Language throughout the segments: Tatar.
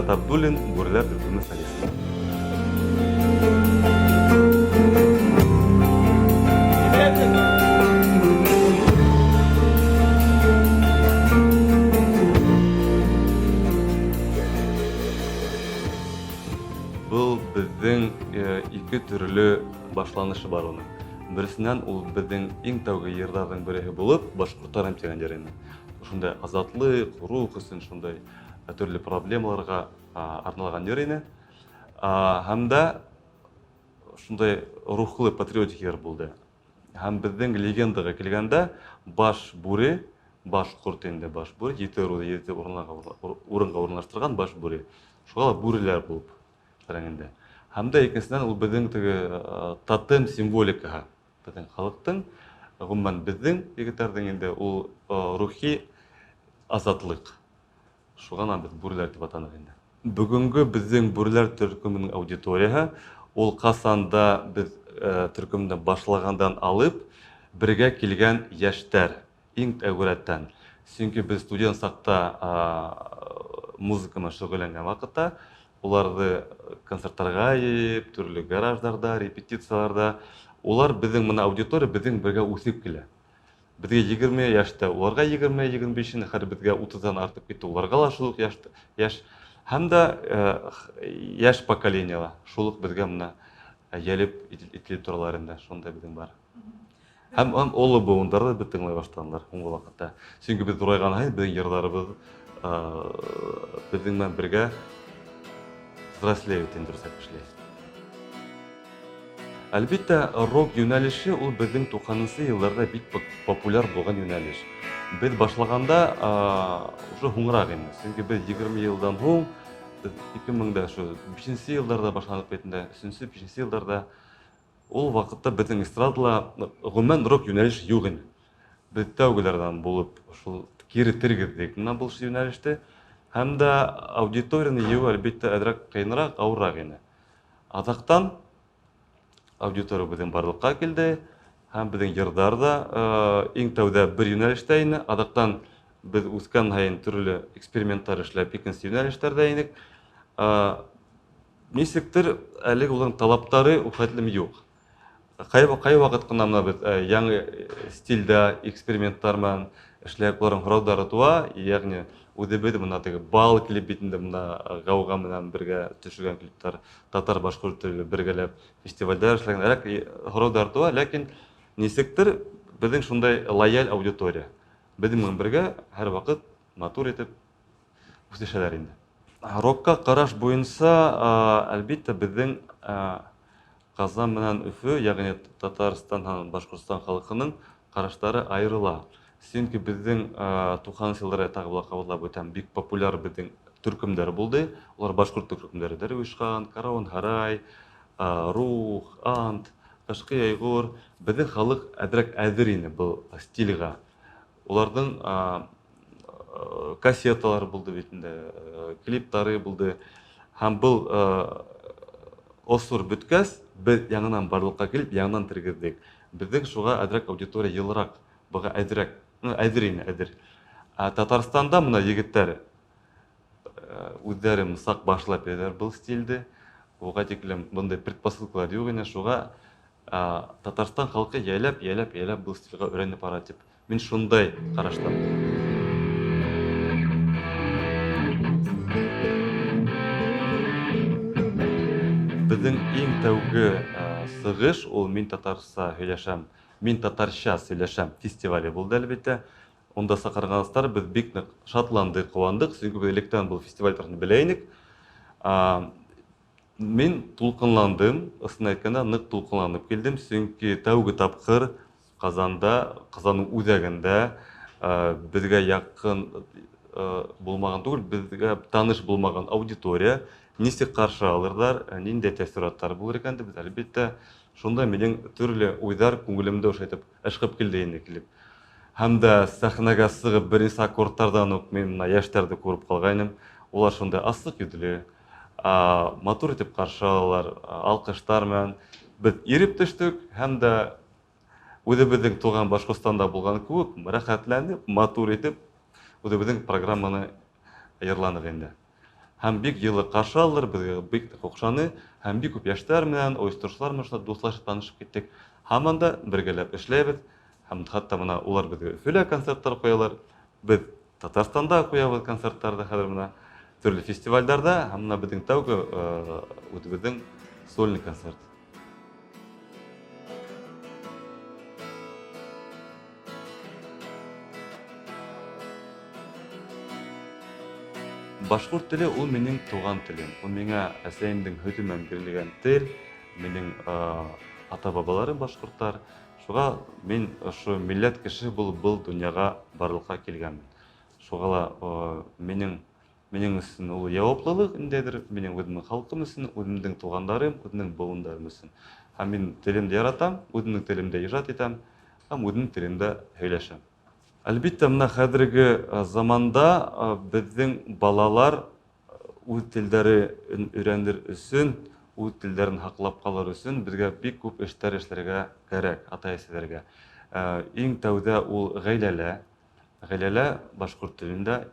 Айрат Абдуллин, Бүреләр төркеме солисты. Был безнең ике төрле башланышы бар уның. Берсеннән ул безнең иң тәүге йырларның береһе булып, Башкортларым дигән җыр ине. Шундай азатлык, рух өчен шундай төрле проблемаларга арналган җыр ине. Һәм дә шундай рухлы патриотик йыр булды. Һәм безнең легендага килгәндә, баш бүре, баш корт инде, баш бүре, җете ыру, җете урынга, урынга урнаштырган баш бүре. Шуңа да бүреләр булып тора инде. Һәм дә икенчедән ул безнең теге тотем символикаһы. Безнең халыктың, гомумән безнең егетләрнең инде ул рухи азатлык. Шуңа да без бүреләр дип атанык инде. Бүгенге безнең бүреләр төркеменең аудиторияһе, ул Казанда без төркемне башлагандан алып бергә килгән яшьтәр, иң тәүге рәттән. Чөнки без студент чакта музыка белән шөгыльләнгән вакытта, уларны концертларга йыйып, төрле гаражларда, репетицияләрдә, улар безнең менә аудитория безнең бергә үсеп килә. Безгә 20 яшьтә, уларга 20, 25, хәзер безгә 30-дан артып китте, уларга ла шул ук яшь, яшь. Һәм дә яшь поколениелар шул ук безгә менә ялеп ителеп торалар инде, шундай безнең бар. Һәм һәм олы буындар да бит тыңлый башладылар һуңгы вакытта. Чөнки без зурайган һайын безнең йырларыбыз безнең белән бергә взрослеют инде дөрес әйтмешли. Әлбәттә, рок юнәлеше ул безнең 90 елларда бик популяр булган юнәлеш. Без башлаганда уже һуңрак инде. Чөнки без 20 елдан һуң, без 2005 елларда башланып бит инде, 3-5 елларда. Ул вакытта безнең эстрадала гомумән рок юнәлеш юк иде. Без тәүгеләрдән булып шул кире тергездек менә бу юнәлеште. Һәм дә аудиторияне җыю, әлбәттә, әзрәк кыенрак, авыррак иде. Азактан аудитория безнең барлыкка килде һәм безнең йырдар да иң тәүдә бер юнәлештә иде. Азактан без үскән һайын төрле экспериментлар эшләп икенче юнәлешләрдә идек. Ничектер әлеге уларның талаплары ул хәтлем юк. Кай, кай вакыт кына менә без яңа стильдә экспериментлар белән эшләп, уларның һораулары туа, ягъни үзебез менә теге бал клип бит инде менә гауга белән бергә төшергән клиплар, татар башкорт теле бергәләп фестивальдә эшләгән, әләк һораулар туа, ләкин ничектер безнең шундай лояль аудитория. Безнең белән бергә һәрвакыт матур итеп үсешәләр инде. Рокка караш буенча, әлбәттә, безнең Казан менән Өфе, ягъни Татарстан һәм Башкортстан халкының карашлары аерыла. Чөнки безнең 90 елларда тагы була кабатлап үтәм, бик популяр безнең төркемнәр булды. Алар башкорт төркемнәре, Дәрвишхан, Каравон Һарай, Рух, Ант, Кышкы Яйгур. Безнең халык әзрәк әзер инде был стильгә. Уларның кассеталары булды бит инде, клиплары булды. Һәм был осур беткәс, без яңадан барлыкка килеп, яңадан тергездек. Безнең шуга әзрәк аудитория елрак, буга әзрәк, ну, әзер инде, әзер. Ә Татарстанда менә егетләр үзләре сак башлап йөриләр был стильде. Буга тиклем мондый предпосылкалар юк иде, шуга Татарстан халкы яләп, яләп, яләп был стильгә өйрәнеп бара дип Мин шундай карашта. Безнең иң тәүге сыгыш ул Мин татарча һөйләшәм, Мин татарча сөйләшәм фестивале булды, әлбәттә. Унда сакырганлыктар без бик нык шатландык, куандык, чөнки без электән бу фестиваль турында белә идек. Мин тулкынландым, ысын әйткәндә, нык тулкынланып килдем, чөнки тәүге тапкыр Казанда, Казанның үзәгендә безгә якын булмаган түгел, безгә таныш булмаган аудитория ничек каршы алырлар, нинди тәэссоратлар булыр икән дип, әлбәттә, шунда минем төрле уйлар күңелемдә ошо итеп ышкып килде инде килеп. Һәм дә сәхнәгә сыгып беренче аккордлардан ук мин менә яшьләрне күреп калган идем. Улар шундай асык йөзле, матур итеп каршы алалар, алкышлар белән. Без иреп төштек һәм дә Үзебезнең туган Башкортстанда булган кебек, рәхәтләнеп, матур итеп, үзебезнең программаны йырладык инде. Һәм бик җылы каршы алдылар, безгә бик тә охшаны. Һәм бик күп яшьләр белән, оештыручылар белән шулай дуслашып, танышып киттек. Һаман да бергәләп эшләйбез. Һәм хәтта менә улар безгә Өфөлә концертлар куялар. Без Татарстанда куябыз концертларда хәзер менә төрле фестивальләрдә һәм менә безнең тәүге үзебезнең сольный концерт. Башкорт теле ул минем туган телем. Ул миңа әсәемнең һөте белән бирелгән тел. Минем ата-бабаларым башкортлар. Шуңа мин ошо милләт кеше булып был дөньяга барлыкка килгәнмен. Шуңа ла минем минем өчен ул яваплылык ниндәйдер, минем үземнең халкым өчен, үземнең туганнарым, үземнең буыннарым өчен. Һәм мин телемне яратам, үземнең телемдә иҗат итәм һәм үземнең телемдә һөйләшәм. Әлбиттә, менә хәзерге заманда безнең балалар үз телләрен өйрәнер өчен, үз телләрен һаклап калыр өчен безгә бик күп эшләр эшләргә кәрәк, ата-әсиләргә. Иң тәүдә ул гаиләлә, гаиләлә башкорт телендә,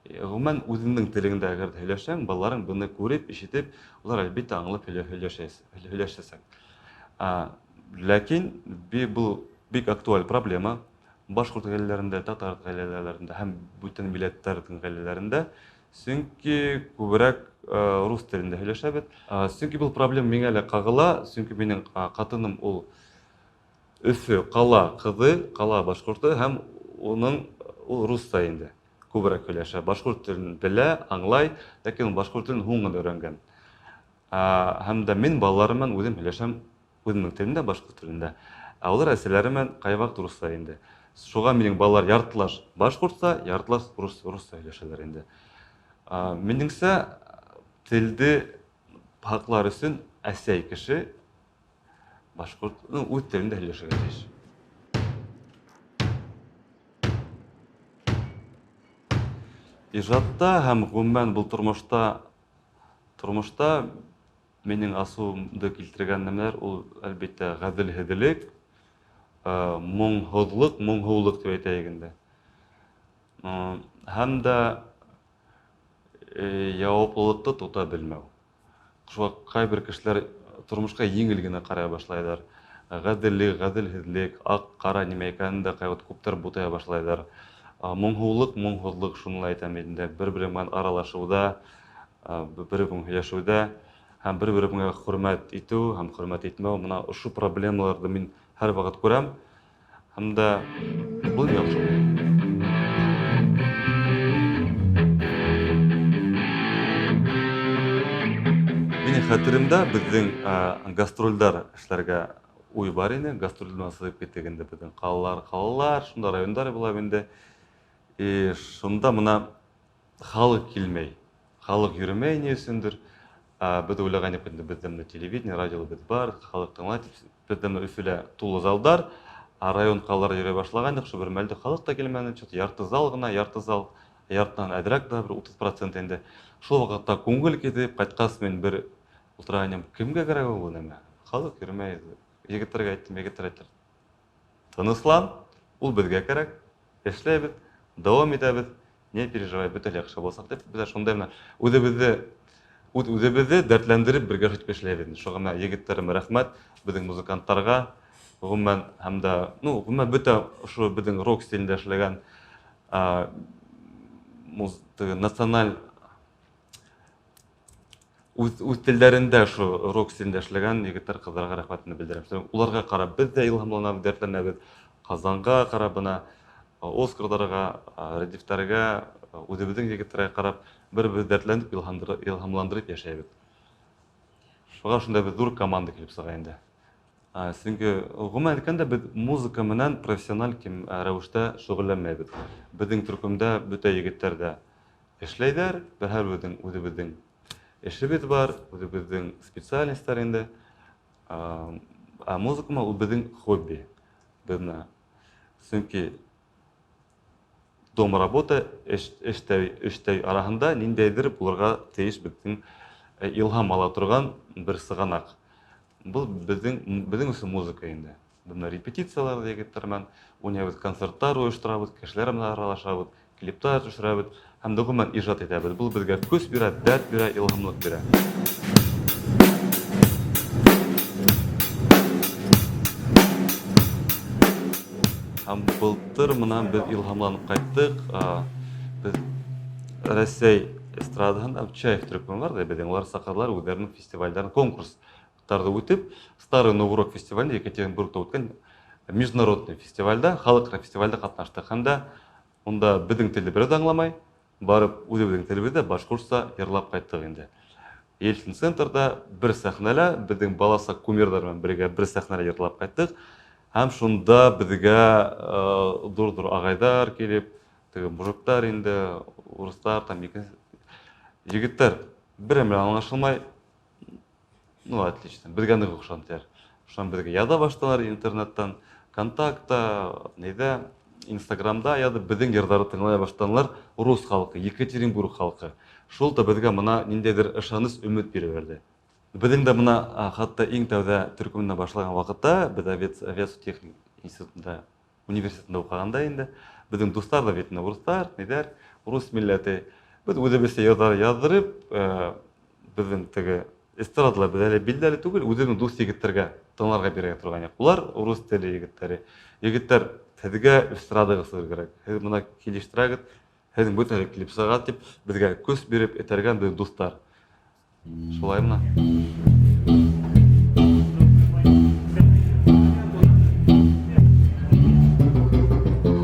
гомумән, үзеңнең телеңдә әгәр дә һөйләшсәң, балаларың моны күреп, ишетеп, алар әлбиттә аңлап һөйләшәчәк. Ләкин бу бик актуаль проблема. Башкорт гаиләләрендә, татар гаиләләрендә һәм бүтән милләтләрнең гаиләләрендә, чөнки күбрәк рус телендә һөйләшәбез. Чөнки бу проблема миңа әле кагыла, чөнки минем хатыным ул Өфе кала кызы, кала башкорты һәм уның ул русча инде күбрәк һөйләшә. Башкорт телен белә, аңлай, ләкин ул башкорт телен һуң гына өйрәнгән. Һәм дә мин балаларым белән үзем һөйләшәм үземнең телемдә, башкорт телендә. Ә алар әсәләре белән кайвакыт русча инде. Шуга минем балалар яртылаш башкортча, яртылаш рус, русча һөйләшәләр инде. Минемчә, телде һаклар өчен әсәй кеше башкорт, ну, үз телендә һөйләшергә тиеш. Ижатта һәм гомумән бу тормышта тормышта Минем асуымды килтергән нәмәләр ул, әлбиттә, гаделһезлек, моңһызлык, моңһулык дип әйтәйек инде. Һәм дә яваплылыкты тота белмәү. Шуңа кайбер кешеләр тормышка җиңел генә карый башлайлар. Гаделлек, гаделһезлек, ак, кара нимә икәнен дә кайвакыт күптәр бутая башлайлар. Моңһулык, моңһызлык, шуны ла әйтәм инде, бер-берең белән аралашуда, бер-берең һөйләшүдә һәм бер-береңә хөрмәт итү һәм хөрмәт итмәү, менә ошо проблемаларны мин һәрвакыт күрәм һәм дә бу яхшы. Минем хәтеремдә безнең гастрольләр эшләргә уй бар иде. Гастрольдән сызып киттек инде безнең калалар, калалар, шунда районнар була инде. И шунда менә Халык килмәй. Халык йөремәй ни өчендер. Без уйлаган идек инде, бездә менә телевидение, радио без бар, халык тыңлай дип. Бездә менә Өфөлә тулы залдар, ә район калаларда йөри башлаган идек, шул бер мәлдә халык та килмәде, что-то ярты зал гына, ярты зал, яртыдан әзрәк тә, бер 30% инде. Шул вакытта күңел китеп, кайткач мин бер утыра идем, кемгә кирәк ул бу нәмә? Халык йөрмәй. Егетләргә әйттем, егетләр әйттеләр, тынычлан, ул безгә кирәк, эшләйбез, дәвам итәбез, не переживай, бөтен яхшы булсак дип, без шундай менә үзебезне үз үзебезне дәртләндереп бергә шулай эшләйбез. Шуңа менә егетләремә рәхмәт, безнең музыкантларга, гомумән һәм дә, ну, гомумән бөтә шул безнең рок стилендә эшләгән муз, теге националь үз, үз телләрендә шу рок стилендә эшләгән егетләр, кызларга рәхмәтемне белдерәм. Чөнки уларга карап без дә илһамланабыз, дәртләнәбез. Казанга карап менә Оскарларга, Рәдифләргә, үзебезнең егетләргә карап бер-беребезне дәртләндереп, илһамландырып яшәйбез. Шуңа шундай бер зур команда килеп чыга инде. Чөнки гомумән әйткәндә без музыка белән профессиональ ким рәвештә шөгыльләнмәйбез. Безнең төркемдә бөтә егетләр дә эшләйләр, бер һәрберебезнең үзебезнең эшебез бар, үзебезнең специальностьлар инде. Ә музыка ул безнең хобби. Безне чөнки дом работа эш эштә эштә арасында ниндәйдер булырга тиеш безнең илһам ала торган бер сыганак. Бу безнең безнең өчен музыка инде. Без репетицияләрдә егетләр белән уйныйбыз, концертлар оештырабыз, кешеләр белән аралашабыз, клиплар төшерәбез. Һәм дә гомумән иҗат итәбез. Бу безгә көч бирә, дәрт бирә, илһамлык бирә. Һәм былтыр менә без илһамланып кайттык. Без Рәсәй эстрадаһында Чаев төркеме бар да безнең. Алар сакаллар үзләренең фестивальләрен, конкурсларда үтеп, Старый Новый Рок фестивалендә Екатеринбургта үткән международный фестивальдә, халыкара фестивальдә катнаштык. Һәм дә Монда безнең телне берәү дә аңламай, барып үзебезнең телебездә башкортча йырлап кайттык инде. Ельцин центрда бер сәхнәлә безнең баласак кумирлар белән бергә бер сәхнәлә йырлап кайттык. Һәм шунда безгә зур-зур агайдар килеп, теге мужиктар инде, урыслар там икенче егетләр берәм белән аңлашылмай, Ну, отлично. Безгә нык охшаган диләр. Шуннан безгә яза башладылар интернеттан, Контакта, нидә, Инстаграмда язып, безнең йырларны тыңлый башладылар рус халкы, Екатеринбург халкы. Шул да безгә мына ниндәйдер ышаныч, өмет биреп бирде. Безнең дә мына хатта иң тәүдә төркемне башлаган вакытта без авиация техник институтында университетында укыганда инде безнең дуслар да бит урыслар, ниләр, рус милләте. Без үзебезчә язар яздырып, безнең теге эстрадалар без әле билгеле түгел, үзебезнең дус егетләргә тыңларга бирергә торган як. Улар урыс теле егетләре. Егетләр, сезгә эстрадага сызыр кирәк. Сез моны килештерәгез, сезнең бөтен килеп чыга дип, безгә көч биреп этәргән безнең дуслар. Шулай мына.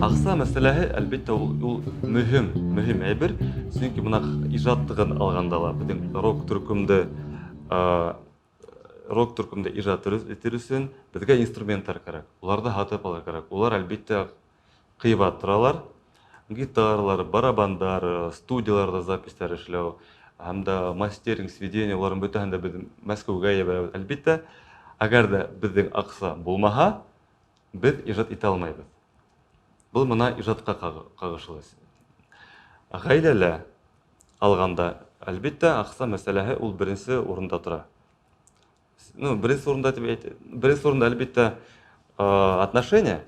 Акча мәсьәләһе, әлбәттә, ул, ул мөһим, мөһим әйбер. Чөнки менә иҗаттыгын алганда ла безнең рок төркемдә рок төркемдә иҗат итер өчен безгә инструментлар кирәк. Уларны һатып алырга кирәк. Улар, әлбәттә, кыйбат торалар. Гитаралар, барабандар, студияләрдә записьләр эшләү һәм дә мастеринг, сведение, уларның бөтәһен дә без Мәскәүгә җибәрәбез. Әлбәттә, әгәр дә безнең акча булмаһа, без иҗат итә алмайбыз. Бу мына иҗатка кагышлы. Гаиләлә алганда, әлбәттә, акча мәсьәләһе ул беренче урында тора. Ну, беренче урында дип әйт, беренче урында, әлбәттә, отношения,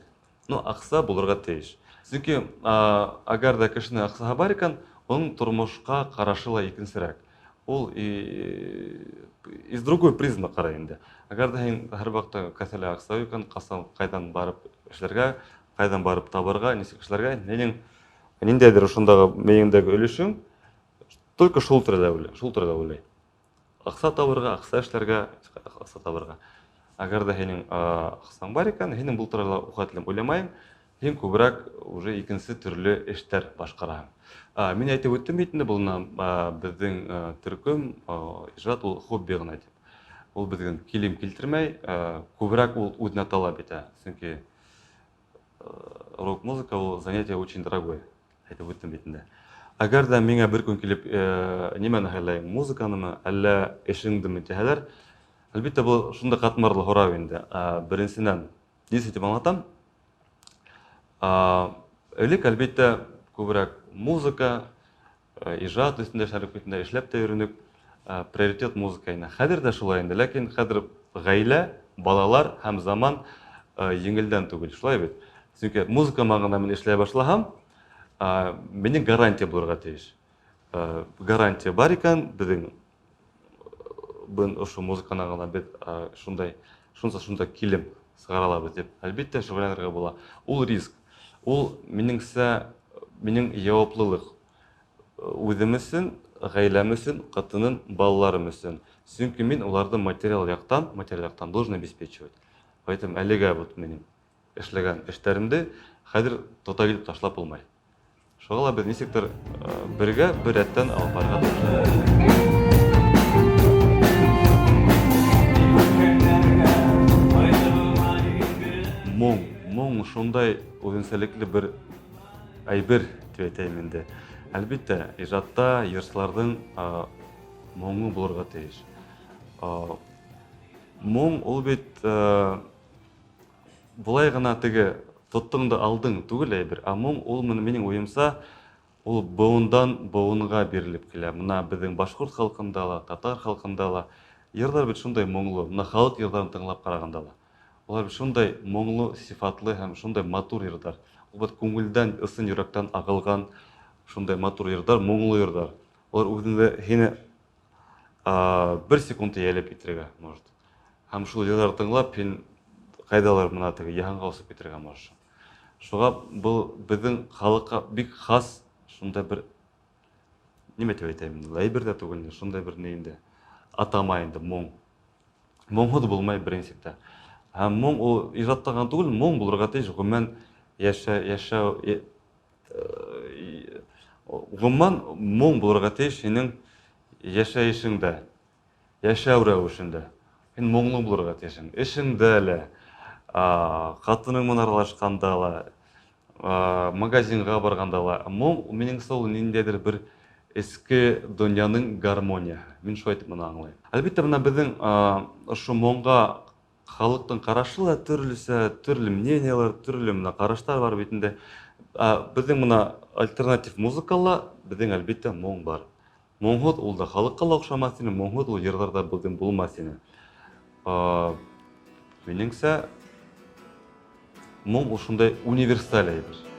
но акча булырга тиеш. Чөнки әгәр дә кешенең акчасы бар икән, оның тормышка карашы ла икенчерәк. Ул из другой призмы карай инде. Әгәр дә һин һәрвакытта кесәлә акча юк икән, касан кайдан барып эшләргә, кайдан барып табарга, ничек эшләргә, синең ниндәйдер шундагы миеңдәге өлешең только шул турыда уйлый, шул турыда уйлый. Акча табырга, акча эшләргә, акча табырга. Әгәр дә һинең акчаң бар икән, һинең бу турыда ухәтлем уйламайың, һин күбрәк уже икенче төрле эштәр башкараһың. Мин әйтеп үттем бит инде, бу безнең төркем иҗат ул хобби гына дип. Ул безнең килем килтермәй, күбрәк ул үзенә таләп итә. Чөнки рок-музыка ул занятие очень дорогое. Әйтеп үттем бит инде. Әгәр дә миңа бер көн килеп, нимәне һайлайың, музыканымы, әллә эшеңдеме дисәләр, әлбәттә, бу шундый катмарлы һорау инде. Беренчедән, ничек дип аңлатам? Элек, әлбәттә, күбрәк музыка, Иҗат өстендә эшләдек бит инде, эшләп тә йөренек. Приоритет музыка инде. Хәзер дә шулай инде, ләкин хәзер гаилә, балалар һәм заман җиңелдән түгел, шулай бит? Чөнки музыка гына мин эшләй башлаһам, минем гарантия булырга тиеш. Гарантия бар икән, безнең бен ошо музыканы гына без шундай шунса шунда килем чыгара алабыз дип, әлбәттә, шөгыльләнергә була. Ул риск. Ул минеңсә, минем җаваплылык. Үзем өчен, гаиләм өчен, хатыным, балаларым өчен. Чөнки мин уларны материал яктан, материаль яктан должен обеспечивать. Поэтому әлегә вот минем эшләгән эшләремде хәзер тоталь итеп ташлап булмай. Шуңа ла без ничектер бергә бер рәттән алып барырга тырышабыз. Моң, моң шундай үзенчәлекле бер әйбер дип әйтәем инде. Әлбәттә, иҗатта җырчыларның моңы булырга тиеш. Моң ул бит Болай гына теге тоттың да алдың түгел әйбер, ә моң ул менә минем уемса, ул буындан буынга бирелеп килә. Менә безнең башкорт халкында ла, татар халкында ла йырлар бит шундай моңлы. Менә халык йырларын тыңлап караганда ла. Алар бит шундай моңлы, сифатлы һәм шундай матур йырлар. Ул бит күңелдән, ысын йөрәктән агылган Шундай матур йырдар, моңлы йырдар. Алар үзендә һине бер секунд ияләп китәргә может. Һәм шул йырлар тыңлап, һин кайдалыр менә теге җиһанга осып китәргә можешь. Шуңа был безнең халыкка бик хас шундай бер нимә дип әйтәм инде, әйбер дә түгел, шундай бер ни инде, атама инде моң. Моңһыз булмай берничек тә. Һәм моң ул иҗатта гына түгел, моң булырга тиеш гомумән яшә, яшәү, гомумән моң булырга тиеш синең яшәешеңдә, яшәү рәвешендә. Син моңлы булырга тиешсең. Эшеңдә лә, хатының белән аралашканда ла, магазинга барганда ла. Моң, минемчә, ул ниндәйдер бер эчке дөньяның гармониясе. Мин шулай итеп моны аңлыйм. Әлбәттә, менә безнең ошо моңга халыктың карашы да төрлесә, төрле мнениеләр, төрле менә карашлар бар бит инде. Безнең менә альтернатив музыкала безнең, әлбәттә, моң бар. Моңһуз ул да халыкка ла охшамас ине, моңһуз ул йырларда безнең булмас ине. Минеңчә, моң ул шундай универсаль әйбер.